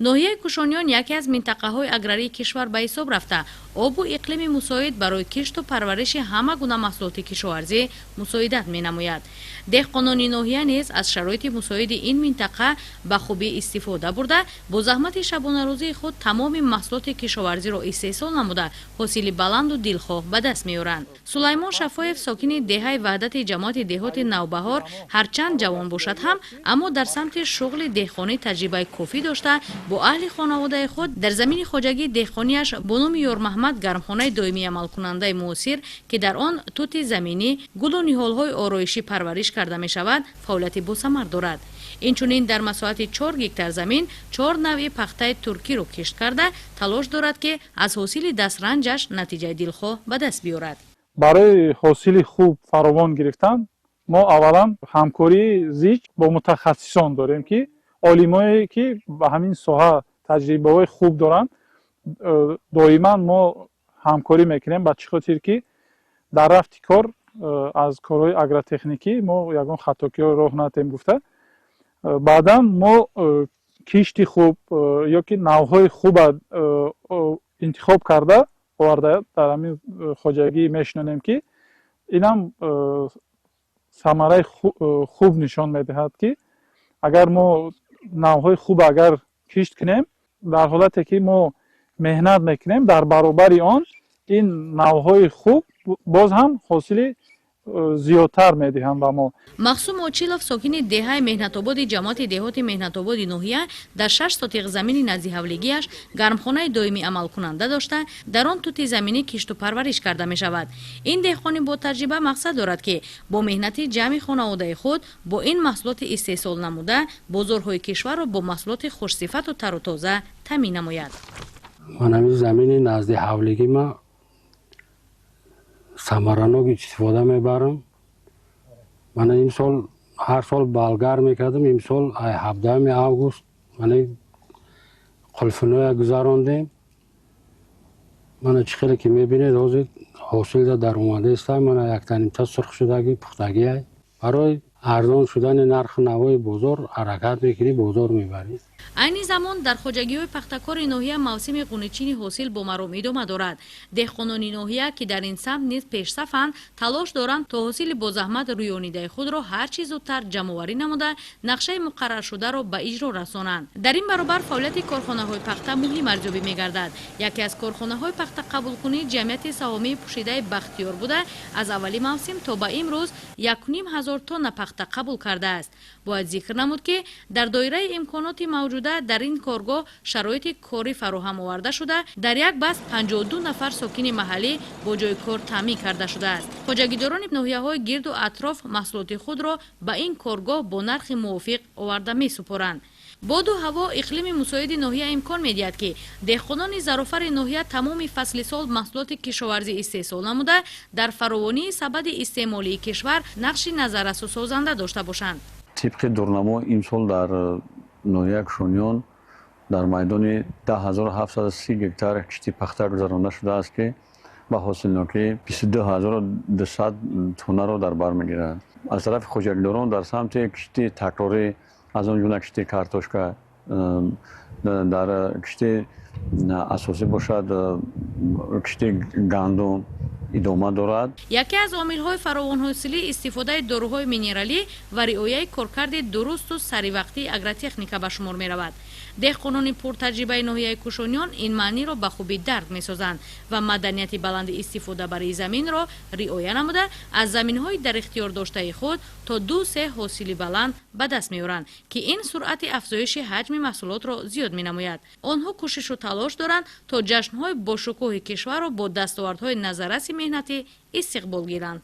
Ноҳияи Кушониён яке аз минтақаҳои аграрии кишвар ба ҳисоб рафта, обу иқлими мусоид барои кишту парвариши ҳама гуна маҳсулоти кишоварзӣ мусоидат менамояд. Деҳқонони ноҳия низ аз шароити мусоиди ин минтақа ба хубӣ истифода бурда, бо заҳмати шабонарӯзии худ тамоми маҳсулоти кишоварзиро истеҳсол намуда, ҳосили баланду дилхоҳ ба даст меоранд. Сулаймон Шафоев, сокини деҳаи Ваҳдати ҷамоати деҳоти Навбаҳор, ҳарчанд ҷавон бошад ҳам, аммо дар самти шуғли деҳқонӣ таҷрибаи кофӣ дошта, бо аҳли хонаводаи худ дар замини хоҷагии деҳқонияш бо номи Ёрмаҳмад гармхонаи доимии амалкунандаи муосир, ки дар он тути заминӣ, гулу ниҳолҳои ороишӣ парвариш карда мешавад, фаъолияти босамар дорад. Инчунин дар масоҳати 4 гектар замин чор навъи пахтаи туркиро кишт карда, талош дорад, ки аз ҳосили дастранҷаш натиҷаи дилхоҳ ба даст биёрад. Барои ҳосили хуб фаровон гирифтан мо аввалан ҳамкории зич бо мутахассисон дорем, ки олимое, ки ба ҳамин соҳа таҷрибаҳои хуб доранд, доиман мо ҳамкорӣ мекунем. Ба чӣ хотир ки дар рафти кор аз корҳои агротехникӣ мо ягон хатокиҳо роҳ надиҳем гуфта. Баъдан мо кишти хуб ё ки навъҳои хуба интихоб карда оварда, дар ҳамин хоҷагӣ мешинонем, ки инам самараи хуб нишон медиҳад, ки агар мо навъҳои хуб агар кишт кунем, дар ҳолате ки мо меҳнат мекунем, дар баробари он ин навъҳои хуб боз ҳам ҳосили зиёдтар медиҳанд ба мо. Махсум Очилов, сокини деҳаи Меҳнатободи ҷамоати деҳоти Меҳнатободи ноҳия, дар 6 сотиқ замини назди ҳавлигиаш гармхонаи доимӣ амалкунанда дошта, дар он тути заминӣ кишту парвариш карда мешавад. Ин деҳқони ботаҷриба мақсад дорад, ки бо меҳнати ҷамъи хонаводаи худ бо ин маҳсулоти истеҳсол намуда, бозорҳои кишварро бо маҳсулоти хушсифату тару тоза таъмин намояд. Ман ҳамин замини назди ҳавлигӣ ма самаранок истифода мебарам. Мана имсол, ҳар сол болгар мекардам, имсол 17 август мана қулфиноя гузарондем. Мана чӣ хеле ки мебинед, ҳозир ҳосилда даромадаиста. Мана яктанимта сурх шудагӣ, пухтагиай. Барои арзон шудани нархи навои бозор ҳаракат мекунӣ, бозор мебарӣ. Айни замон дар хоҷагиҳои пахтакори ноҳия мавсими ғуничини ҳосил бо маром идома дорад. Деҳқонони ноҳия, ки дар ин самт низ пешсафанд, талош доранд, то ҳосили бозаҳмат рӯёнидаи худро ҳар чӣ зудтар ҷамъоварӣ намуда, нақшаи муқарраршударо ба иҷро расонанд. Дар ин баробар фаъолияти корхонаҳои пахта муҳим арзёбӣ мегардад. Яке аз корхонаҳои пахтақабулкунии ҷамъияти саҳомии пӯшидаи Бахтиёр буда, аз аввали мавсим то ба имрӯз 1500 тонна пахта қабул кардааст. Бояд зикр намуд, ки дар доираи имконоти мавҷуда дар ин коргоҳ шароити корӣ фароҳам оварда шуда, дар як баст 52 нафар сокини маҳаллӣ бо ҷои кор таъмин карда шудааст. Хоҷагидорони ноҳияҳои гирду атроф маҳсулоти худро ба ин коргоҳ бо нархи мувофиқ оварда месупоранд. Боду ҳаво, иқлими мусоиди ноҳия имкон медиҳад, ки деҳқонони зарофари ноҳия тамоми фасли сол маҳсулоти кишоварзӣ истеҳсол намуда, дар фаровонии сабади истеъмолии кишвар нақши назаррасу созанда дошта бошанд. Тибқи дурнамо, имсол дар ноҳияи Кушониён дар майдони 10 730 гектар кишти пахта гузаронда шудааст, ки ба ҳосилнокӣ 22 200 тоннаро дар бар мегирад. Аз тарафи хоҷагидорон дар самти кишти такрорӣ, аз он ҷумла кишти картошка, дар кишти асосӣ бошад, кишти гандум идома дорад. Яке аз омилҳои фаровонҳосилӣ истифодаи доруҳои минералӣ ва риояи коркарди дурусту саривақтии агротехника ба шумор меравад. Деҳқонони пуртаҷрибаи ноҳияи Кушониён ин маъниро ба хубӣ дарк месозанд ва маданияти баланди истифодабарии заминро риоя намуда, аз заминҳои дар ихтиёр доштаи худ то ду-се ҳосили баланд ба даст меоранд, ки ин суръати афзоиши ҳаҷми маҳсулотро зиёд менамояд. Онҳо кӯшишу талош доранд, то ҷашнҳои бошукӯҳи кишварро бо дастовардҳои назарраси меҳнатӣ истиқбол гиранд.